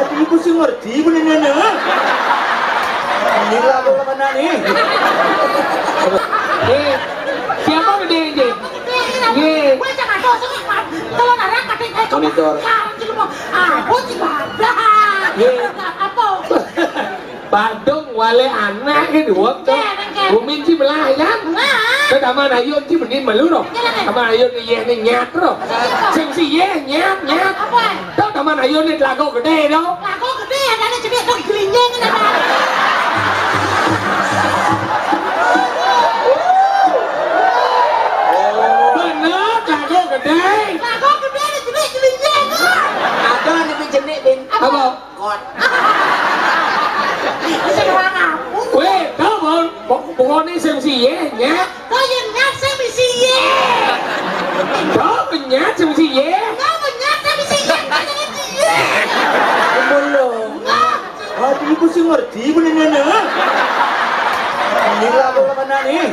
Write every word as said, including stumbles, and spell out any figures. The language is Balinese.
Ibu sing ngerti bener-bener. Ini lah kalau mana nih? Eh, siapa gedé, Jé? Yé. Gue jangan dosa, Mat. Kalau narang kata, eh, Monitor. Sekarang sih lu mau. Ah, gue sih bablas. Yé. Apa? Badung wale anak gitu, waktu. Yé, nengke. Bumin sih belah, ya? Belah. Ke taman ayun sih benin malu, no. Iya, Nek. Taman ayun ni yéh ni nyat, no. Sing si yéh, nyat, nyat. Apa? Tau taman ayun ni telago gedé, no. Lagu gedé, ada nih, cedek dong, jelinjing, ada. Bener, lagu gedé. Lagu gedé, ada jenik jelinjing. Ada nih, jenik, Bin. Apa? Kot. Bisa doang aku. Wéh, tau, Bon? Pok-, pokoknya sing si yéh, nyat. Kok yang nyat sing si yéh? Tau, nyat sing si yéh. Kok yang nyat sing si yéh? Kok yang si yéh? Belum. Enggak. Aduh, ibu sih ngerti bener-bener. Ini lah kalau mana nih?